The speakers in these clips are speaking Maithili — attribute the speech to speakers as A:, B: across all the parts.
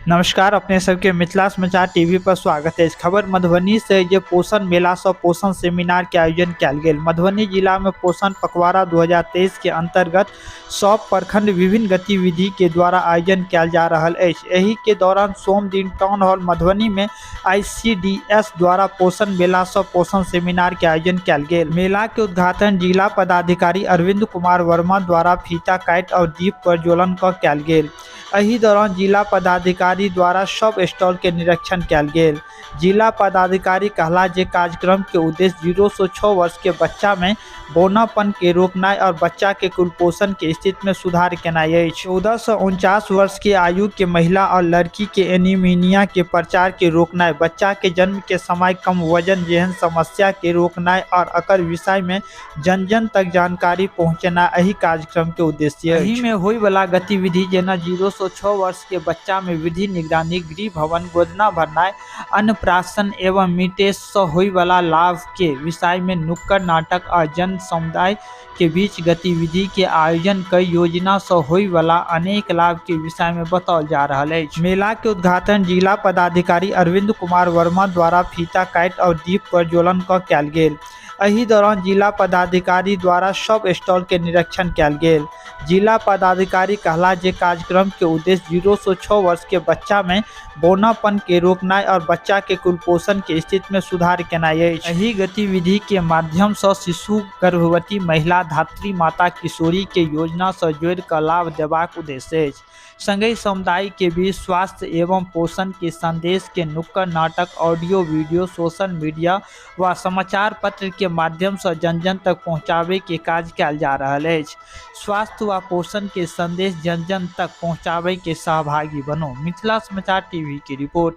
A: नमस्कार, अपने सबके मिथिला समाचार टीवी पर स्वागत अछि। खबर मधुबनी से जे पोषण मेला सह पोषण सेमिनार के आयोजन कयल गेल। मधुबनी जिला में पोषण पखवाड़ा 2023 के अंतर्गत सब प्रखंड विभिन्न गतिविधि के द्वारा आयोजन कयल जा रहल अछि। एहि के दौरान सोम दिन टाउन हॉल मधुबनी में आईसीडीएस द्वारा पोषण मेला सह पोषण सेमिनार के आयोजन कयल गेल। मेला के उद्घाटन जिला पदाधिकारी अरविंद कुमार वर्मा द्वारा फीता काटि और दीप प्रज्वलन क कयल गेल। एहि दौरान जिला पदाधिकारी द्वारा सब स्टॉल के निरीक्षण कयल गेल। जिला पदाधिकारी कहला जे कार्यक्रम के उद्देश्य 0 से 6 वर्ष के बच्चा में बौनापन के रोकनाइ और बच्चा के कुपोषण के स्थिति में सुधार केनाइ अछि। 14 से 49 वर्ष के आयु के महिला और लड़की के एनीमिया के प्रचार के रोकनाइ, बच्चा के जन्म के समय कम वजन जेहन समस्या के रोकनाइ और एकर विषय में जन जन तक जानकारी पहुंचेनाइ एहि कार्यक्रम के उद्देश्य अछि। एहि में होय वाला गतिविधि जेना 0 से 6 वर्ष के बच्चा में वृद्धि निगरानी, गृह भवन, गोदना भरनाइ, अन्नप्राशन एवं मिटेश से होय वाला लाभ के विषय में नुक्कड़ नाटक आ जन समुदाय के बीच गतिविधि के आयोजन कई योजना से होय वाला अनेक लाभ के विषय में बताओल जा रहल अछि। मेला के उद्घाटन जिला पदाधिकारी अरविंद कुमार वर्मा द्वारा फीता काटि और दीप प्रज्वलन क कयल गेल। एहि दौरान जिला पदाधिकारी द्वारा सब स्टॉल के निरीक्षण कयल गेल। जिला पदाधिकारी कहला जे कार्यक्रम के उद्देश्य 0 से 6 वर्ष के बच्चा में बौनापन के रोकनाइ और बच्चा के कुपोषण के स्थिति में सुधार केनाइ अछि। एहि गतिविधि के माध्यम से शिशु, गर्भवती महिला, धात्री माता, किशोरी के योजना से जोड़ि क लाभ देबाक उद्देश्य अछि। संगहि समुदाय के बीच स्वास्थ्य एवं पोषण के संदेश के नुक्कड़ नाटक, ऑडियो, वीडियो, सोशल मीडिया व समाचार पत्र के माध्यम से जन जन तक पहुंचावे के काज कयल जा रहल अछि। स्वास्थ्य व पोषण के संदेश जन जन तक पहुंचावे के सहभागी बनो। मिथिला समाचार टीवी की रिपोर्ट।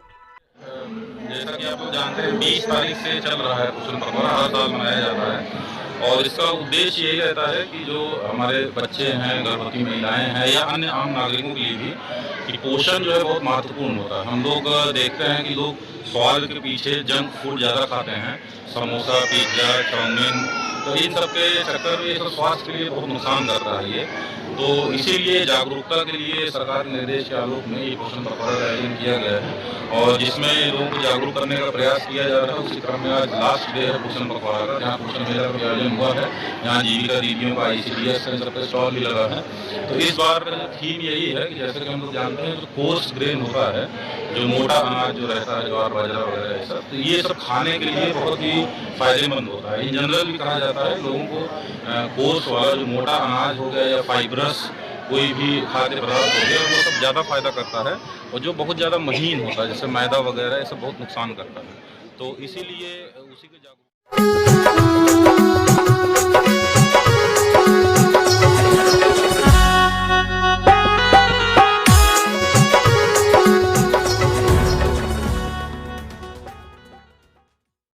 B: जैसा कि आप लोग जानते हैं, 20 तारीख से चल रहा है पोषण पखवाड़ा, हर साल मनाया जाता है और इसका उद्देश्य यही रहता है कि जो हमारे बच्चे हैं, गर्भवती महिलाएं हैं या अन्य आम नागरिकों के लिए भी कि पोषण जो है बहुत महत्वपूर्ण होता है। हम लोग देखते हैं कि लोग स्वाद के पीछे जंक फूड ज़्यादा खाते हैं, समोसा, पिज्ज़ा, चाउमीन, तो इन सब के चक्कर में ये सब स्वास्थ्य के लिए बहुत नुकसान करता है ये। तो इसीलिए जागरूकता के लिए सरकार के निर्देश के आलोक में ये पोषण पखवाड़ा का आयोजन किया गया है और जिसमें लोगों को जागरूक करने का प्रयास किया जा रहा है। उसी क्रम में आज लास्ट डे है पोषण पखवाड़ा का, जहाँ पोषण मेला का भी आयोजन हुआ है, यहाँ जीविका दीदियों का, आईसीडीएस का, इन सबका स्टॉल भी लगा है। तो इस बार का जो थीम यही है कि जैसे कि हम लोग जानते हैं, जो कोर्स ग्रेन होता है, जो मोटा अनाज जो रहता है, ज्वार, बाजरा वगैरह ये सब, तो ये सब खाने के लिए बहुत ही फायदेमंद होता है। इन जनरल भी कहा जाता है लोगों को कोर्स वाला जो मोटा अनाज हो गया या फाइब्रस कोई भी खाद्य पदार्थ हो गया, वो सब ज़्यादा फायदा करता है और जो बहुत ज़्यादा महीन होता है, जैसे मैदा वगैरह, ये सब बहुत नुकसान करता है। तो इसीलिए उसी के जागरूक